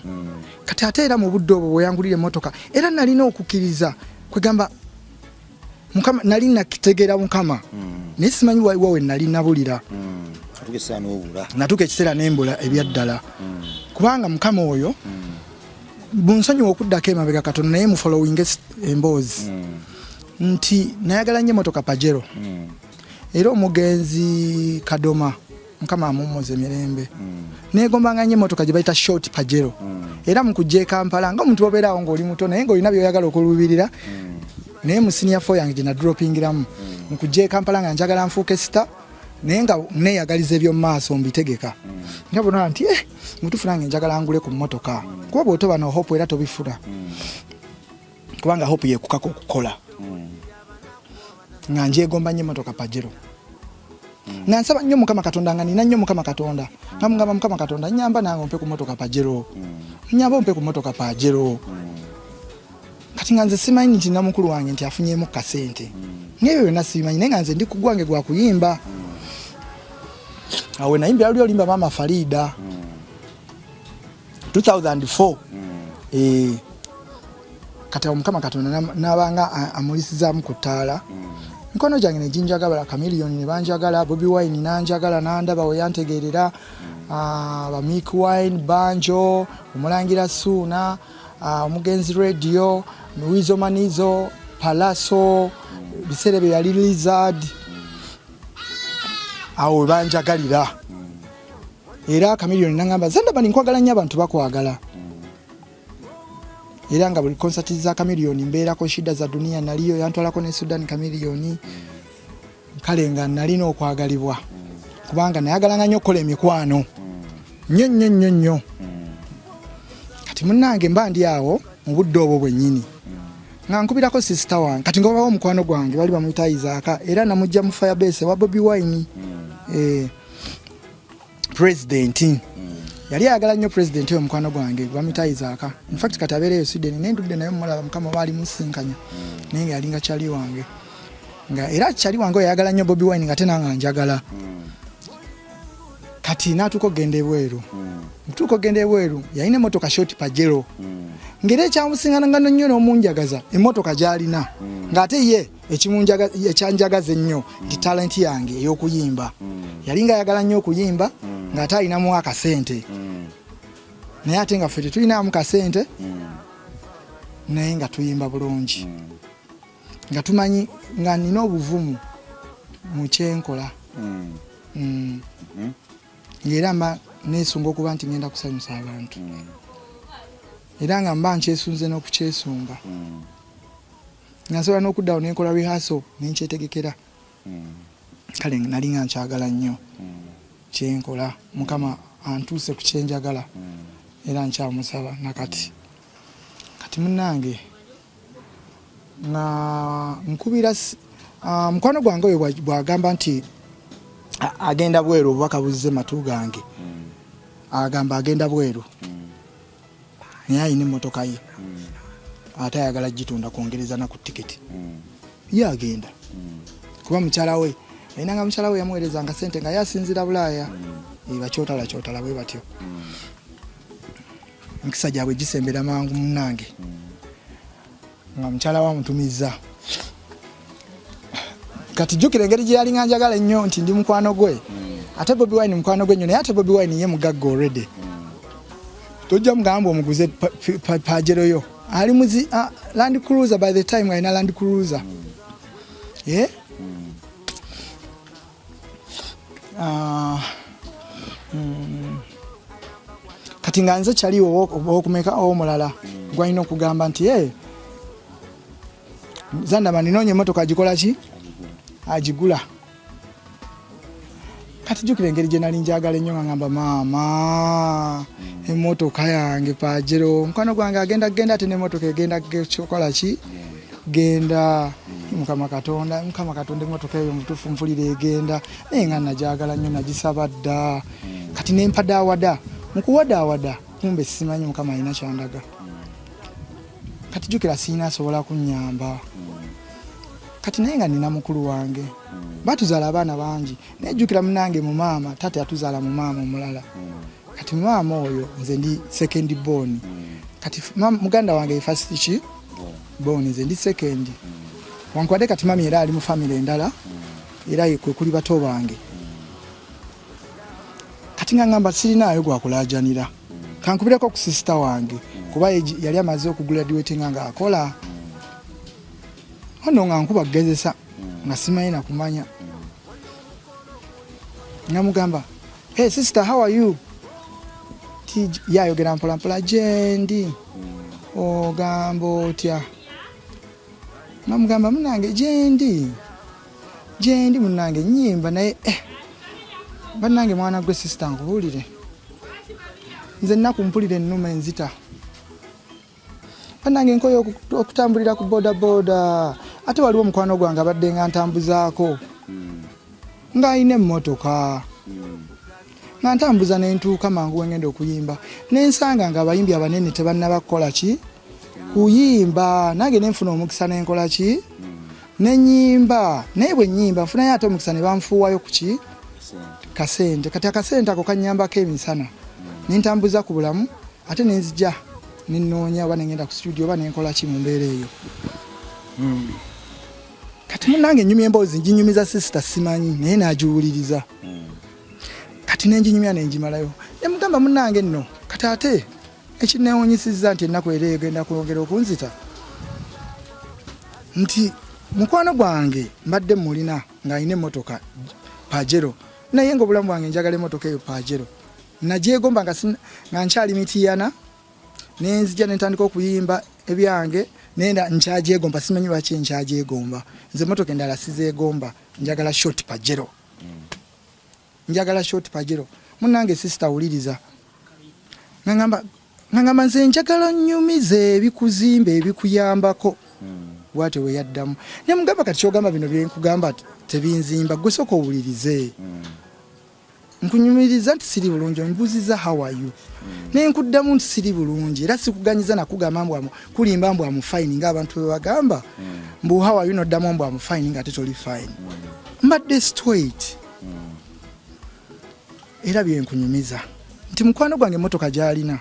Kati ate era mu budde obwo bweyangulira emmotoka, era nalina okukkiriza kwegamba Mukama, nali nakitegeera Mukama, naye simanyi waliwo we nali nabulira. Natuuka ekiseera nembula ebyaddala, kubanga Mukama oyo bunsonyiwa okuddako emabega katono, naye mu following emboozi nti nayagala nnyo emotoka Pajero. Era omugenzi Kadoma, Mukama amummuza emirembe, negombanga nnyo emotoka gye bayita short Pajero. Era mu kujja e Kampala, nga omuntu obeeraawo ng'oli muto naye ng'olina by'oyagala okuluubirira, naye mu senior four yange gye nadropingiramu, mu kujja e Kampala nga njagala nfuuke star, naye nga neeyagaliza eby'omu maaso mbitegeka, nga bona nti mutuufu nange njagala ngule ku mmotoka, kuba bw'otoba no hope era tobifuna, kubanga hope yekukaka okukola. Nga njegomba nnyo emotoka Pajero, nga nsaba nnyo Mukama Katonda, nga nina nnyo Mukama Katonda, nga mugamba, "Mukama Katonda, nyamba nange ompe ku motoka Pajero, nyamba ompe ku motoka Pajero." Kati nga nze simanyi nti namukulu wange nti afunyemu kasente, ngaebyo byonna sibimanyi, naye nga nze ndi ku gwange gwa kuyimba. Awo nayimbira luli olimba Maama Farida 2004. Kati awo Mukama Katonda nabanga amulisizaamu ku ttaala, mikono gyange neginjagala, Chameleone ne banjagala, Bobi Wine nanjagala, nandaba we yantegeerera, ba Mick Wine, Banjo, Omulangira Suuna, omugenzi Radio, Wizo Manizo. Palaso, biseera ebyo yali Lizard. Awo webanjagalira. Era Chameleone nangamba, "Zandamani, nkwagala nnyo, abantu bakwagala." Era nga buli concert za Chameleone mbeerako. Shida za Dunia naliyo, yantwalako ne Sudan Chameleone. Kale nga nalina okwagalibwa kubanga nayagalanga nnyo okukola emikwano nnyo nnyo nnyo nnyo. Kati munnange, mba ndi awo mu budde obwo bwennyini nga nkubirako sister wange. Kati nga wabawo omukwano gwange, bali bamuyita Isaaka, era namujja mu Firebase wa Bobi Wine, president yali ayagala nnyo president oyo. Mukwano gwange bamuyita Isaaka, infact kati abeereyo Sweden, naye ndudde naye mumulaba, Mukama oba ali musinkanya. Naye nga yalinga kyali wange, nga era kyali wange oyo ayagala nnyo Bobi Wine, nga te nanga njagala. Kati natuuka okugenda ebweru, ntuuka okugenda ebweru, yalina emotoka short Pajero, ngera ekyamusingananga nnyo n'omunjagaza emotoka gy'alina, ng'ate ye ekyanjagaza ennyo nti talent yange ey'okuyimba. Yali nga ayagala nnyo okuyimba, ng'ate alinamu akasente, naye ate nga ffe tetulinamu kasente, naye nga tuyimba bulungi, nga tumanyi nga nina obuvumu mu kyenkola. Ng'era mba neesunga okuba nti ngenda kusanyusa abantu, era nga mba nkyesunze n'okukyesunga, nga nsobola n'okuddawo nenkola rehearsal nenkyetegekera. Kale nali nga nkyagala nnyo kyenkola. Mukama antuuse ku kyenjagala, era nkyamusaba nakati. Kati munnange, nga nkubira mukwano gwange oyo, bw'agamba nti agenda bweru, obubaka buzze matu gange, agamba agenda bweru, naye alina emmotoka ye, ate ayagala gitunda kwongereza na ku tiketi. Ye agenda kuba mukyala we alina, nga mukyala we yamuweerezanga sente nga ye asinzira Bulaaya. Bakyotala kyotala bwe batyo, emikisa gyabwe gisembera mangu. Munnange, nga mukyala we amutumizza. Kati jjukira engeri gye yalinga njagala ennyo nti ndi mukwano gwe, ate Bobi Wine mukwano gwe nnyo, naye ate Bobi Wine ye mugagga already. Tojja mugamba omuguze Pajero yo, ali muzi Land Cruiser. By the time alina Land Cruiser, yeah? Kati nga nze kyali owokumeka owomulala gwalina okugamba nti, "Hey, Zandama, ninoonya emotoka agikola ki, agigula." Kati jjukira engeri gye nali njagala ennyo, nga ngamba, "Maama, emmotoka yange Pajero, mukwano gwange agenda genda, ate n'emmotoka egenda kola ki, genda. Mukama Katonda, Mukama Katonda, emmotoka eyo mutuufu mpulira egenda." Naye nga najagala nnyo, nagisaba dda. Kati nempadawada mukuwadaawada, kumbe simanyi Mukama alina kyandaga. Kati jjukira siina asobola kunnyamba kati, naye nga nina mukulu wange, batuzaala abaana bangi, naye jjukira munange mu maama, taata yatuzaala mu maama omulala. Kati maama oyo nze ndi second born. Kati muganda wange first ki born, nze ndi second wankwadde. Kati mami era ali mu family endala, era kwe kuli bato bange. Kati nga ngamba sirinaayo gwakulajanira, kankubireko ku sister wange, kuba yali amaze okugraduatinga nga akola ono. Nga nkuba kugezesa, nga simanyi nakumanya, nga mugamba, "Hey sister, how are you?" Ti yayogera mpolampola, "Gyendi, ogamba otya?" Nga mugamba, "Munange, gyendi, gyendi munange, nyimba naye bannange, mwana gwe sister, nkubuulire, nze ennaku mpulira ennuma enzita. Bannange, nkoye okutambulira ku boda boda, ate waliwo omukwano gwange abadde nga ntambuzaako, ng'alina emmotoka, nga ntambuza nentuuka mangu wengenda okuyimba, nensanga nga abayimbi abanene tebannaba kukola ki, kuyimba. Nange nenfuna omukisa nenkola ki, nenyimba. Naye bwe nyimba nfunayo ate omukisa ne banfuuwayo ku ki, kasente. Kati akasente ako kanyambako emisana, nentambuza ku bulamu, ate nenzija nenoonya oba nengenda ku studio oba nenkola ki mu mbeera eyo." Kati munange enyumya emboozi, nginyumiza sister, simanyi naye nagiwuliriza. Kati nenginyumya nengimalayo, nemugamba, "Munange nno, kati ate ekinewunyisizza nti ennaku era egenda kwongera okunzita, Nti mukwano gwange mbadde mulina ng'alina emmotoka Pajero, naye nga obulamu bwange njagala emmotoka eyo Pajero. Nagyegomba nga nkyali Mitiyana, nenzija nentandika okuyimba ebyange, nenda nkyagyegomba, simanyi lwaki nkyagyegomba. Nze emmotoka endala sizeegomba, njagala short Pajero, njagala short Pajero. Munange sister, wuliriza, ngamba nze njagala nnyumiza ebikuzimba, ebikuyambako. Bwatyo bwe yaddamu. Nemugamba, kati kyogamba bino byenkugamba tebinzimba? Gwe sooka owulirize. Nkunyumiriza nti siri bulungi, ombuuziza how are you, nenkuddamu nti siri bulungi, era sikuganyiza nakugamba mbu kulimba mbu am fine, ng'abantu bwe bagamba mbu how are you, noddamu mbu am fine ng'ate toli fine. Mbadde straight. Era byenkunyumiza nti mukwano gwange emmotoka gy'alina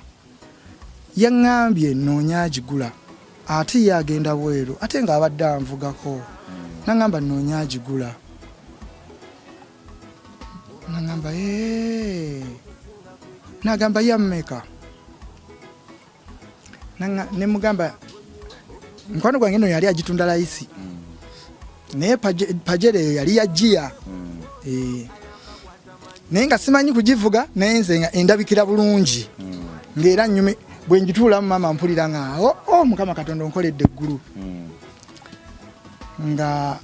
yaŋŋambye nnoonya agigula, ate ye agenda bweru, ate ng'abadde anvugako. Naŋŋamba nnoonya agigula. Naŋŋamba, "Ee." Nagamba, yammeka? Ne mugamba mukwano gwange eno yali agitunda layisi, naye Pajero eyo yali yagiya. Eh, naye nga simanyi kugivuga, naye nze nga endabikira bulungi, ng'era nyumi bwe ngituulamu, maama, mpulira nga oh, oh, Mukama Katonda onkoledde eggulu. Nga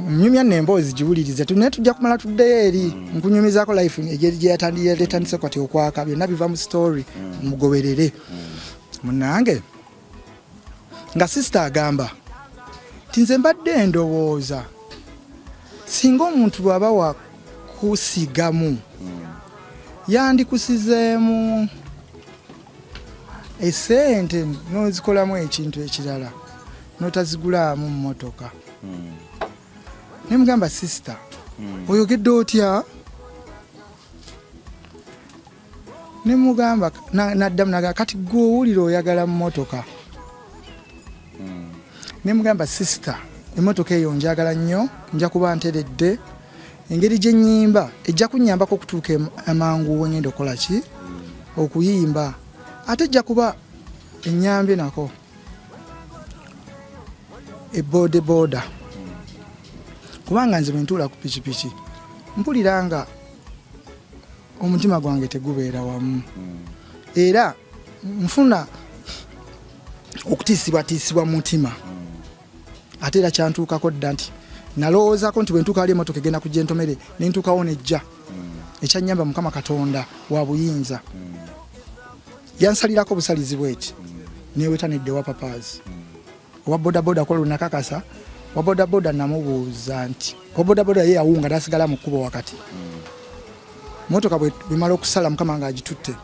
nyumya nno emboozi, giwulirize, naye tujja kumala tuddeyo eri nkunyumizaako life egeri gye yatandise kati okwaka. Byonna biva mu story, mugoberere munange. Nga sister agamba nti nze mbadde ndowooza singa omuntu bw'aba wakusigamu yandikusizeemu esente n'ozikolamu ekintu ekirala, n'otazigulaamu mmotoka. Nemugamba, sister, oyogedde otya? Nemugamba, naddamu naga, kati gwe owulira oyagala mmotoka? Nemugamba, sister, emmotoka eyo njagala nnyo, nja kuba nteredde engeri gye nnyimba, ejja kunnyambako okutuuka amangu we ngenda okukola ki, okuyimba, ate ejja kuba ennyambye nako eboodebooda, kubanga nze bwe ntuula ku pikipiki mpulira nga omutima gwange tegubeera wamu, era nfuna okutiisibwatiisibwa mu mutima. Ate era kyantuukako dda nti nalowoozaako nti bwe ntuuka wali emotoka egenda kujja entomere, nentuukawo nejja. Ekyanyamba, Mukama Katonda wa buyinza, yansalirako obusalizi bweti, neweta nedda ewa papaazi owa bodaboda. Kola lunakakasa wa bodaboda, namubuuza nti owa bodaboda ye yawunga nasigala mu kkubo wakati. Motoka bwemala okusala, Mukama nga agitutte,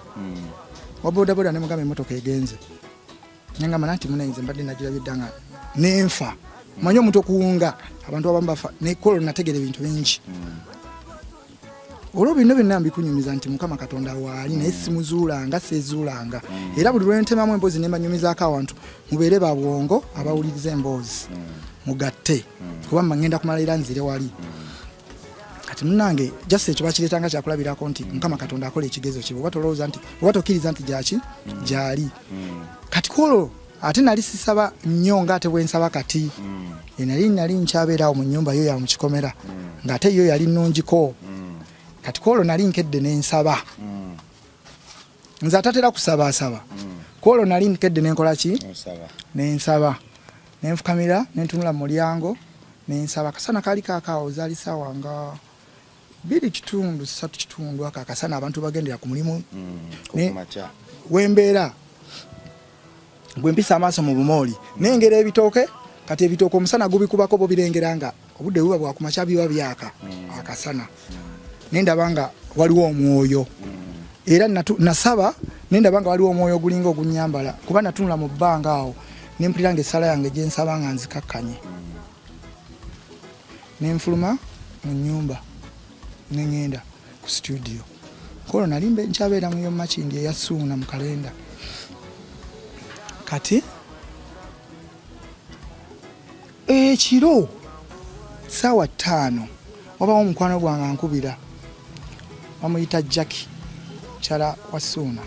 wa bodaboda nemugamba emotoka egenze. Nengamba nanti munayinza mbadde nagirabye dda nga nenfa. Manyi omuntu okuwunga, abantu abamu bafa nekolo. Nategera ebintu bingi olwo bino byonna mbikunyumiza nti Mukama Katonda waali, naye simuzuulanga, sezuulanga. Era buli lwentemamu emboozi nembanyumizaako awantu, mubeere babwongo abawuliriza emboozi, mugatte, kuba ngenda kumala era nzire wali. Kati munange, just ekyo bakireetanga kyakulabirako nti Mukama Katonda akola ekigezo kye, oba tolowooza nti oba tokkiriza nti gyaki gyali. Kati kwolwo ate nali sisaba nnyo nga ate bwensaba kati. Nali nkyabeera awo mu nnyumba yo ya mu kikomera, ng'ate yo yali nnungiko. Kati kwolwo nali nkedde nensaba. Nze atatera kusaba asaba, kwolwo nali nkedde nenkola ki, nensaba, nenfukamira, nentunula mu mulyango, nensaba. Akasana kaali kaakaawo, zaali saawa nga 2:15, 3:15. Ako akasana abantu bagendera ku mulimu. Wembeera bwe mpisa amaaso mu bumooli, nengera ebitooke. Kati ebitooke omusana gubikubako, bo birengera nga obudde buba bwakumakya, biba byaka akasana. Nendaba nga waliwo omwoyo, era nasaba, nendaba nga waliwo omwoyo ogulinga ogunyambala, kuba natunula mu bbanga awo nempulira nga essala yange gyensaba nga nzikakkanye. Nenfuluma mu nyumba, neŋŋenda ku studio. Kolo nali nkyabeera mu yomakindi eya Suuna mu kalenda. Kati ekiro saawa 5 wabawo omukwano gwange ankubira, bamuyita Jacki, kyala wa Suuna.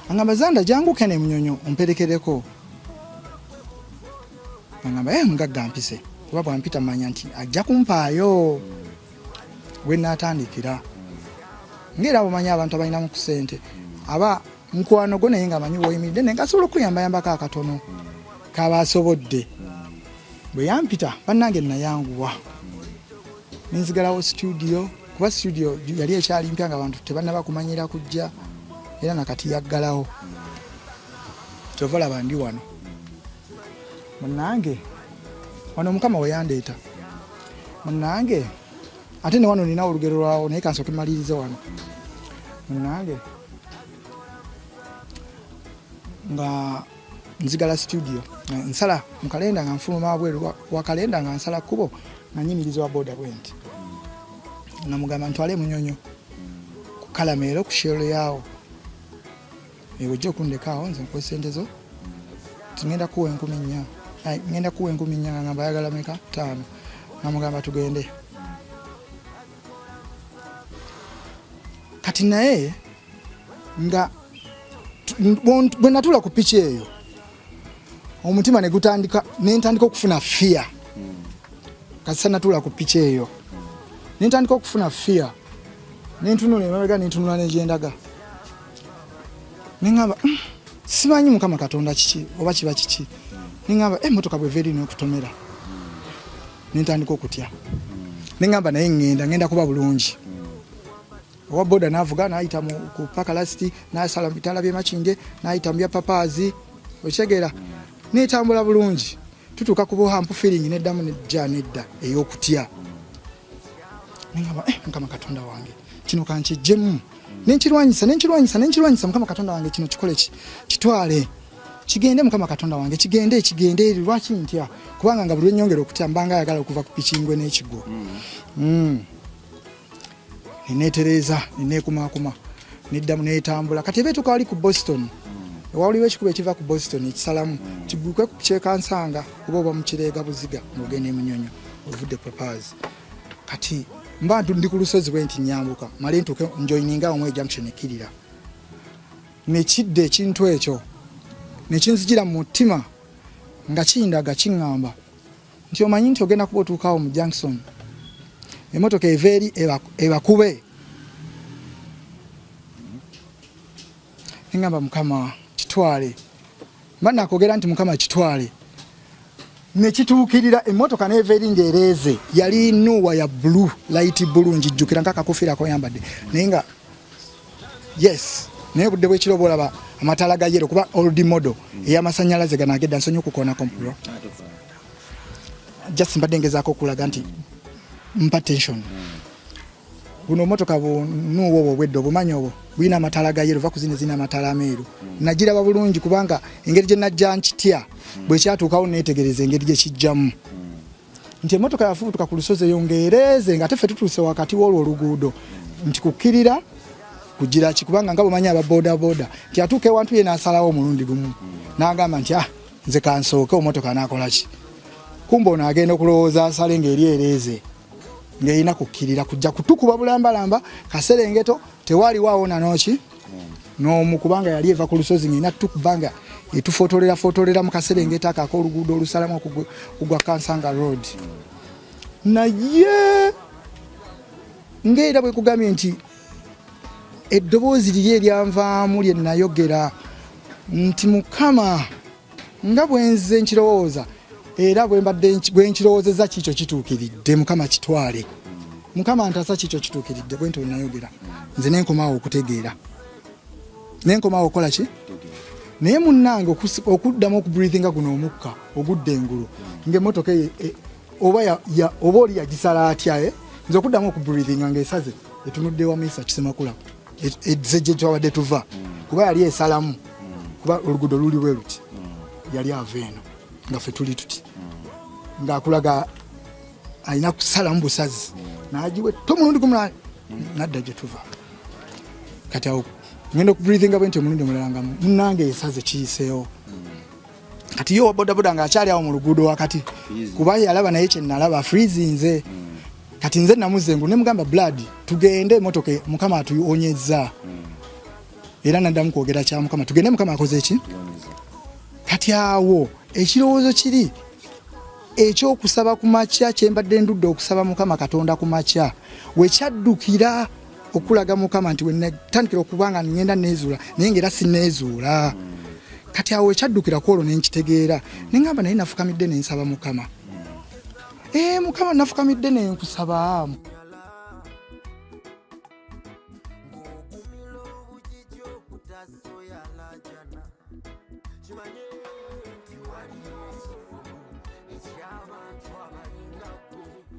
Angamba, Zanda, jangu kene Munyonyo omperekereko. Ngamba eh mugagga mpise kuba bwampita manya nti ajja kumpaayo we naatandikira. Ng'era bw'omanyi abantu abalinamu ku ssente aba mukwano gwo naye ng'amanyi w'oyimiridde naye ng'asobola okukuyambayambako akatono kaba asobodde. Bwe yampita bannange nayanguwa ne nzigalawo situdiyo kuba situdiyo yali ekyali mpya ng'abantu tebannaba kumanyira kujja era nakati yaggalawo kyova olaba ndi wano. Munnange wano Mukama we yandeeta munnange ate ne wano nina olugero lwawo naye kansooke malirize wano munnange nga nzigala studio nsala mu kalenda nga nfuluma bweru wa kalenda nga nsala kkubo nga nyimiriza wa boda bwenti nga mugamba ntwale Munyonyo ku Kalameero ku Shell yaawo Ewe ojja okundeka awo nze nkuwe sente zo ngenda kuwa 4000, ngenda kuwa 4000 nga ngamba ayagala meka 5, namugamba tugende. Kati naye nga bwe natula ku piki eyo omutima ne gutandika ne ntandika okufuna fear. Kasita natula ku piki eyo ne ntandika okufuna fear, ne ntunula emabega ne ntunula negyendaga ne ŋŋamba simanyi Mukama Katonda kiki oba kiba kiki, ne ŋŋamba emmotoka bweva eri n'okutomera ne ntandika okutya, ne ŋŋamba naye ŋŋenda kuba bulungi. Owa boda n'avuga n'ayita ku pakalasiti n'asala mu bitaala by'e Makindye n'ayita mu bya Papaazi okitegeera, n'etambula bulungi. Tutuuka ku buhampu feeling neddamu nejja nedda ey'okutya. Ne ŋŋamba Mukama Katonda wange kino kankiggyemu, nenkirwanyisa nenkirwanyisa nenkirwanyisa, Mukama Katonda wange kino kikole ki kitwale kigende, Mukama Katonda wange kigende kigende. Lwaki ntya? Kubanga nga buli lwennyongera okutya mbanga ayagala okuva ku pikingwe n'ekigwo. Neneetereeza neneekumaakuma neddamu neetambula. Kati eba etuuka wali ku Boston, ewaliwo ekikubo ekiva ku Boston ekisalamu kigukwe ku Kyekansanga oba oba mu Kireega Buziga ng'ogenda e Munyonyo ovudde Papaazi. Kati mba ndi ku lusozi bwe nti nyambuka male ntuuke njoyininga awo mu junction ekkirira, nekidda ekintu ekyo nekinzijira mu mutima nga kindaga kiŋŋamba nti omanyi nti ogenda kuba otuukawo mu junction emmotoka eva eri ebakube. Nengamba Mukama kitwale, mba nakwogera nti Mukama kitwale, nekituukirira emmotoka neva eri ng'ereeze yali nuuwa ya blue light blue, njijjukira nk'akakufiira koyambadde naye nga yes, naye obudde bw'ekiro bwolaba amataala ga yellow kuba old model ey'amasannyalaze gano agedda nsonyi okukoonako bro, just mbadde ngezaako okulaga nti mpa tension. Buno obumotoka bunuuwa obwo obwedda obumanyi obwo bulina amataala ga yellow, va ku zino zirina amataala ameeru. Nagiraba bulungi kubanga engeri gye najja nkitya bwe kyatuukawo neetegereza engeri gye kijjamu nti emmotoka yafubutuka ku lusozi eyo ng'ereeze nga ffe tutuuse wakati w'olwo oluguudo nti kukkirira kugira ki, kubanga nga bw'omanyi aba bodaboda nti atuuka ewantu ye n'asalawo omulundi gumu n'agamba nti nze kansooke omotoka anaakola ki, kumbe ono agenda okulowooza asale ng'eri ereeze ng'erina kukkirira kujja kutukuba bulambalamba kaserengeto, tewaliwo awona n'oki n'omu, kubanga yali eva ku lusozi ng'erina tukuba nga etufootolera footolera mu kaserengeto ako ak'oluguudo olusalamu okugwa Kansanga Road. Naye ng'era bwe kugambye nti eddoboozi liri eryanvaamu lye nayogera nti Mukama nga bwe nze nkirowooza era bwe mbadde bwe nkirowoozezza kiikyo kituukiridde, Mukama kitwale, Mukama ntaasa kiikyo kituukiridde. Bwe ntyo nayogera nze nenkomaawo okutegeera, nenkomaawo okukola ki, naye munnange okuddamu okubreathinga guno omukka ogudda engulu ng'emmotoka eyo oba oli yagisala atya, nze okuddamu okubreathinga ng'esaze etunudde wa Misa Kisemakula ezze gye twabadde tuva, kuba yali esalamu kuba oluguudo luli bwe luti, yali ava eno nga ffe tuli tuti ng'akulaga alina kusalamu busazi n'agiwe to mulundi gumu nadda gye tuva. Kati awo ngenda okubreathinga bwe nti omulundi omulala nga munnange esaze kiyiseewo. Kati ye owa bodaboda ng'akyali awo mu luguudo wakati kuba yalaba naye kye nalaba freezinze. Kati nze namuzza engulu ne mugamba blood tugende emotoka Mukama atuwonyezza, era naddamu kwogera kya Mukama tugende Mukama akoze ki. Kati awo ekirowoozo kiri Ekyokusaba ku makya kyembadde ndudde okusaba Mukama Katonda ku makya wekyaddukira okulaga Mukama nti wenatandikira okuba nga ngenda nezuula, naye ngaera sinezuula. Kati awo wekyaddukira kwolwo nenkitegeera, nengamba naye nafukamidde nensaba Mukama. Mukama nafukamidde nenkusaba.